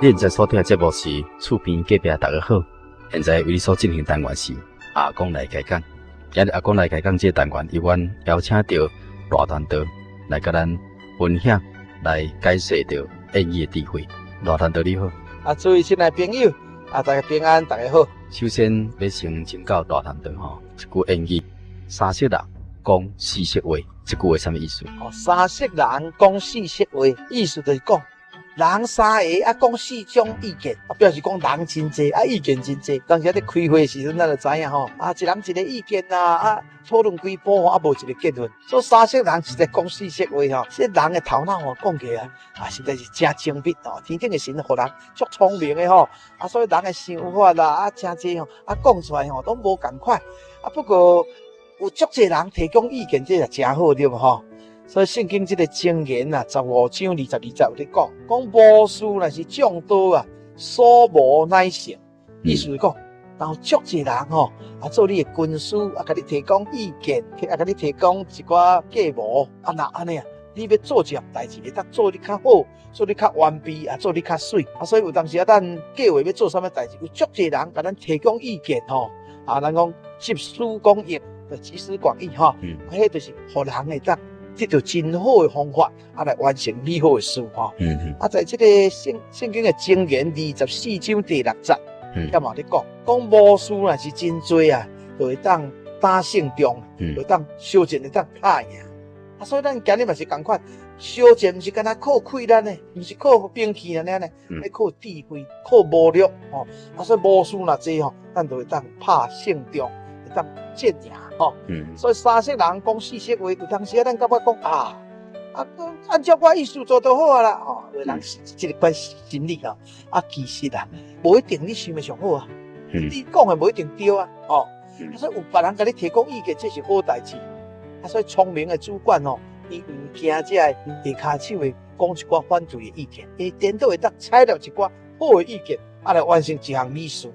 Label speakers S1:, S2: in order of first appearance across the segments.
S1: 你現在所聽的節目是厝邊隔壁大家好，現在為你所進行單元是阿公來開講。今日阿公來開講這個單元，由阮邀請著賴傳道來佮咱分享，來解釋著諺語的智慧。賴傳道你好。
S2: 啊，諸位親愛朋友，啊，大家平安，大家好。
S1: 首先欲先請教賴傳道吼，一句諺語：三色人講四色話，這句話啥物意思？
S2: 哦，三色人講四色話，意思就是講人三个啊，講四種意見，啊，表示講人真濟啊，意見真濟。當時咧開會時陣，咱就知影吼，啊，一人一个意見啊，啊，討論幾晡吼，啊，無一个結論。所以三色人是在講四色話吼，這人的頭腦吼講起來啊，實在是誠精密吼。天頂的神予人足聰明的吼，啊，所以人的想法啦，啊，誠濟吼，啊，講出來吼攏無仝款。啊，不過有足濟人提供意見，這也誠好對無吼？所以聖經這个箴言啊，15章22節有咧講，講謀士若是眾多啊，所謀乃成。意思是講，若有足濟人吼，啊做你的軍師，啊共你提供意見，啊共你提供一寡計謀，啊若按呢啊，你欲做一項代誌，會當做得較好，做得較完備，啊做得較媠。啊，所以有當時啊，咱計劃欲做啥物代誌，有足濟人共咱提供意見吼，啊，咱講集思廣益，就集思廣益吼，啊，彼就是予人會當得著真好的方法，啊，來完成美好的事吼。啊，在這个聖經的箴言24章第6節，遐嘛咧講，講謀士若是真濟啊，就會當打勝仗，就會當相戰會當拍贏。啊，所以咱今日嘛是仝款，相戰毋是干焦靠氣力的，毋是靠兵器按呢呢，欲靠智慧、靠謀略吼。啊，所以謀士若濟吼，咱就會當拍勝仗，會當戰贏吼。所以三色人講四色話，有當時啊，咱感覺講啊，啊，按照我意思做就好啊啦，吼，有人是這个款心理吼，啊，其實啊，無一定你想的上好啊，你講的無一定對啊，吼，啊，所以有別人共你提供意見，這是好代誌。啊，所以聰明的主管吼，伊毋驚這个下跤手會講一寡反對的意見，伊顛倒會當採納一寡好的意見，啊，來完成一項美事。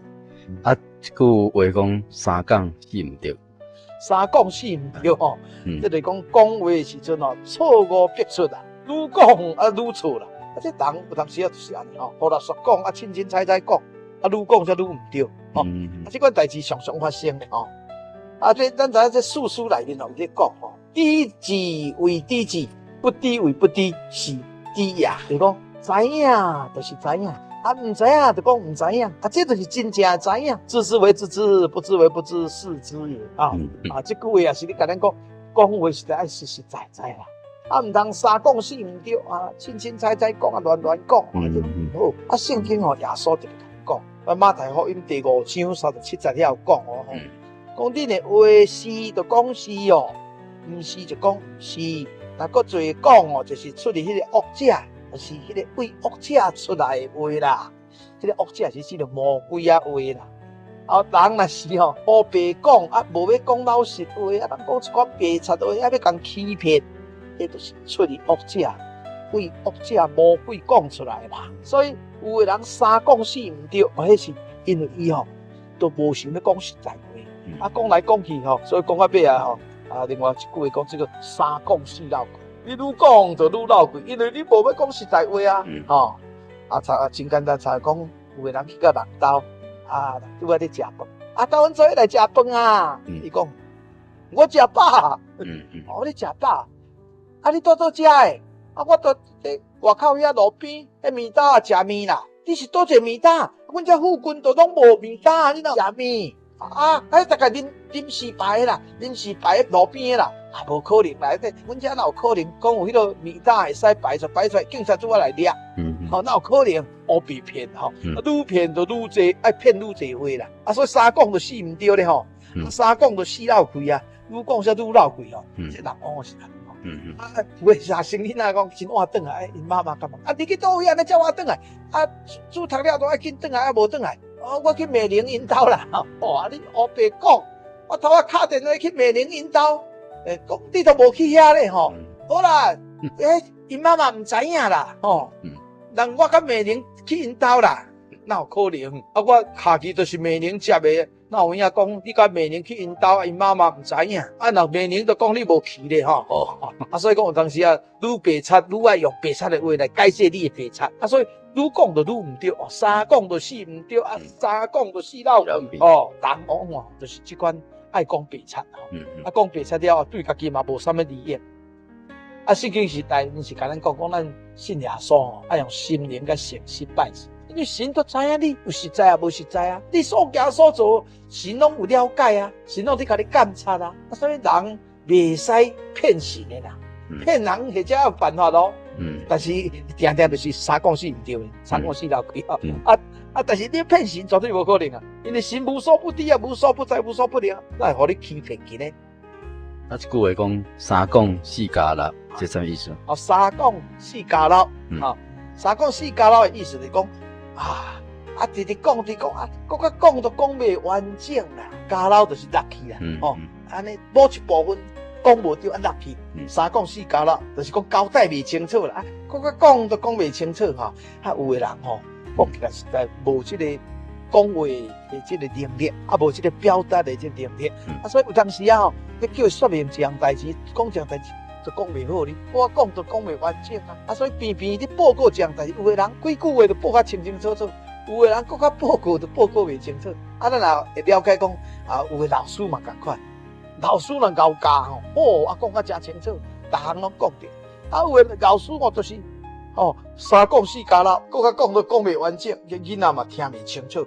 S1: 啊，這句話講三講四毋對。
S2: 三講四毋對吼，這就是講講話的時陣吼，錯誤百出啊，愈講啊愈錯啦。啊，這人有當時啊就是按呢吼，予垃圾講啊，凊凊彩彩講，啊，愈講才愈毋對，吼。啊，這款代誌常常發生的吼。啊，這咱知影這四書內面吼有咧講吼，知之為知之，不知為不知，是知也。就是講知影就是知影，啊，毋知影就講毋知影，啊，這就是真正知影。知之為知之，不知為不知，是知也。啊，啊，這句話也是咧共咱講，講話實在愛實實在在啦。啊，毋通三講四毋對啊，凊凊彩彩講啊，亂亂講，啊，這毋好。啊，聖經吼，耶穌特別講，啊，馬太福音第5章37節遐有講哦，講恁的話是就講是哦，毋是就講毋是。若閣濟講哦，就是出佇彼个惡者，就是彼个為惡者出來的話啦。這个惡者是指著魔鬼仔話啦。啊，人若是吼烏白講啊，無欲講老實話，啊，人講一寡白賊話，啊，欲共欺騙，彼就是出佇惡者，為惡者魔鬼講出來啦。所以有的人三講四毋對，啊，彼是因為伊吼都無想欲講實在話。啊，講來講去吼，所以講到尾啊吼，啊，另外一句話講這個三講四漏氣，你愈講就愈漏氣，因為你無欲講實在話啊，吼，啊，查真簡單，查講有的人去到人兜，啊，拄仔咧食飯，啊，兜阮做伙來食飯啊，伊講我食飽，哦，你食飽，啊，你佇佗食的？啊，我佇佇外口遐路邊彼麵搭食麵啦，你是佗一个麵搭？阮遮附近都攏無麵搭，你哪食麵？啊！啊，大概臨時擺的啦，臨時擺路邊的啦，啊，無可能啦！阮遮哪有可能講有彼个麵搭會使擺出擺出來，警察拄仔來掠，吼，哪有可能？烏白騙吼，愈騙就愈濟，愛騙愈濟話啦。啊，所以三講就四毋對咧吼，三講就四漏氣啊，愈講才愈漏氣吼。這人往往是按呢吼。啊，有的時生囡仔講真晚轉來，𪜶媽媽感覺啊，你去佗位按呢遮晚轉來？啊，書讀了都愛緊轉來，啊無轉來。哦，我去美玲𪜶兜啦。哦，啊，你烏白講，我頭仔敲電話去美玲𪜶兜，欸，講你都無去遐咧吼。好啦，欸，𪜶媽媽毋知影啦，吼。人我佮美玲去𪜶兜啦，哪有可能？啊，我跤機就是美玲接的，哪有影講你共美玲去𪜶兜，𪜶媽媽毋知影。啊，若美玲就講你無去咧吼。啊，所以講有當時啊，愈白賊愈愛用白賊的話來解釋你的白賊。啊，所以愈講就愈毋對，哦，三講就四毋對，啊，三講就四漏氣。哦，人往往就是這款愛講白賊吼。啊，講白賊了後，對家己嘛無啥物利益。啊，聖經時代𪜶是共咱講，講咱信耶穌吼，愛用心靈佮誠實拜神。因為神都知影你有實在抑無實在啊，你所行所做，神攏有了解啊，神攏佇共你監察啊。啊，所以人袂使騙神的啦，騙人或者有辦法咯。但是定定就是三講四毋對的，三講四漏氣啊。啊啊！但是你騙神絕對無可能啊，因為神無所不知啊，無所不在，無所不能，哪會予你欺騙去呢？
S1: 啊，這句話講三講四加六，這啥意思？
S2: 哦，三講四加六，啊，三講四加六的意思就是講啊，啊，直直講，直講啊，閣較講都講袂完整啦，加漏就是落去啦，哦，按呢某一部分講無對，啊落去，三講四加六，就是講交代袂清楚啦，啊，閣較講都講袂清楚吼，啊，有的人吼，講起來實在無這個講話的這個能力，啊，無這個表達的這個能力，啊，所以有當時啊吼，你叫伊說明一項代誌，講一項代誌就講袂好哩，我講都講袂完整啊，啊，所以邊邊咧報告一項代誌，有的人幾句話就報較清清楚楚，有的人閣較報告就報告袂清楚。啊，咱也會了解講，啊，有的老師嘛仝款，老師若𠢕教吼，哦，啊，講較誠清楚，逐項攏講著。啊，有的老師哦，就是哦，三講四加六，閣較講都講袂完整，囡仔嘛聽袂清楚。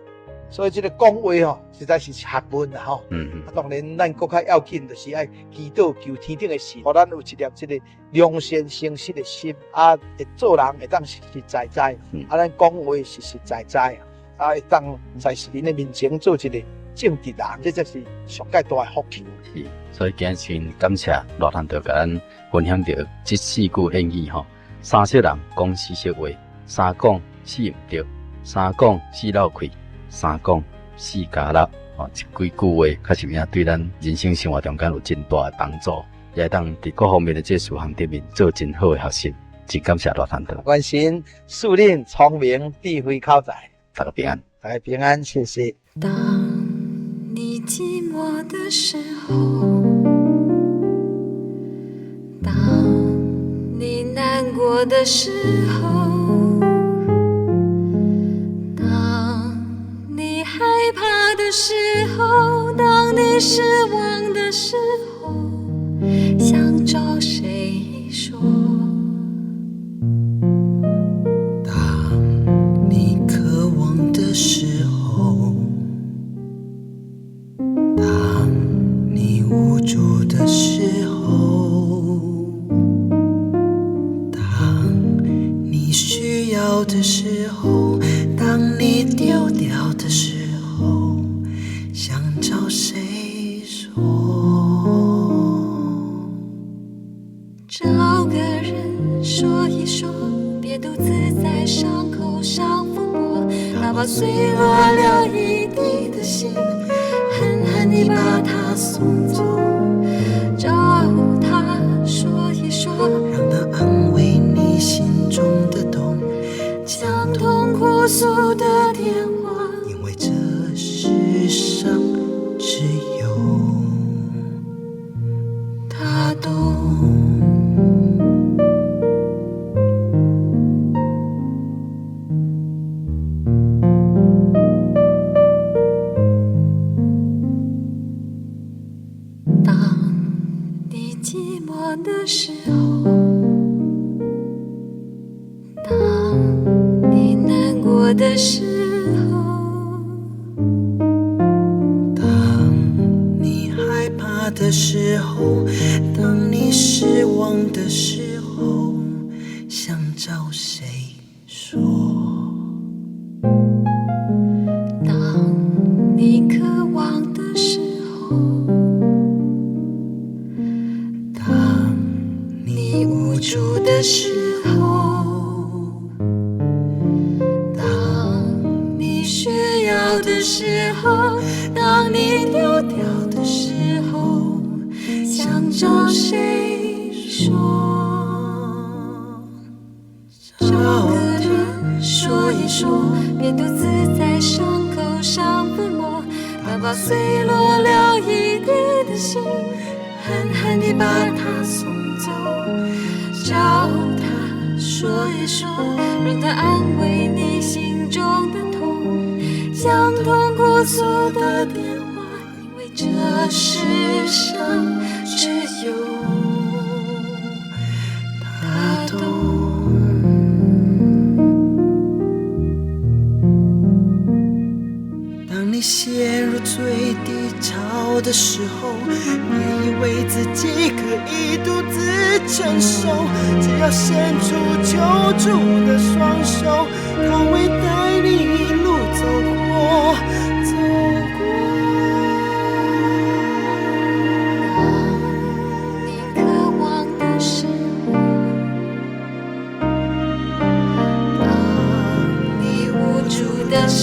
S2: 所以這個講話吼，實在是學問啦吼。啊，當然咱閣較要緊，就是愛祈禱求天頂的神，予咱有一粒這個良善誠實的心，啊，會做人會當實實在在，啊，咱講話實實在在，啊，會當在神的面前做一個正直人，這才是上蓋大的福氣。
S1: 是，所以今日真感謝賴傳道共咱分享著這四句諺語吼：三色人講四色話，三講四毋對，三講四漏氣。三講四加六，哦，這幾句話確實有影對咱人生生活中間有真大的幫助，也會當佇各方面的這事項頂面做真好的學習。真感謝賴傳道。
S2: 願神賜恁聰明智慧口才，
S1: 大家平安，
S2: 大家平安，謝謝。
S3: 當你寂寞的時候，當你難過的時候，當你害怕的時候，當你失望的時候，想找誰說？
S4: 當你渴望的時候，當你無助的時候，當你需要的時候，當你丟掉的時候，想找誰說？
S3: 找個人說一說，別獨自在傷口上撫摸，那把碎落了一地的心，狠狠地把它送走。找他說一說，
S4: 讓他安慰你心中的痛，
S3: 將痛哭訴的電話，
S4: 因為這世上只有他懂。
S3: 當你寂寞的時候，當你難過的時候，
S4: 當你害怕的時候，當你失望的時候，想找誰說？
S3: 當你渴望的時候，
S4: 當
S3: 你無助的時候，當你需要的時候，當你丟掉的時候，想找誰說？找個人說一說，別獨自在傷口上撫摸，那他把碎落了一地的心，狠狠地把它送走。找他說一說，讓他安慰你心中的痛，將痛苦訴的電話，因為這世上只有他懂。
S4: 當你陷入最低潮的時候，別以為自己可以獨自承受，只要伸出求助的雙手，他會帶你一路走過，走過。
S3: 當你渴望的時候，當你無助的時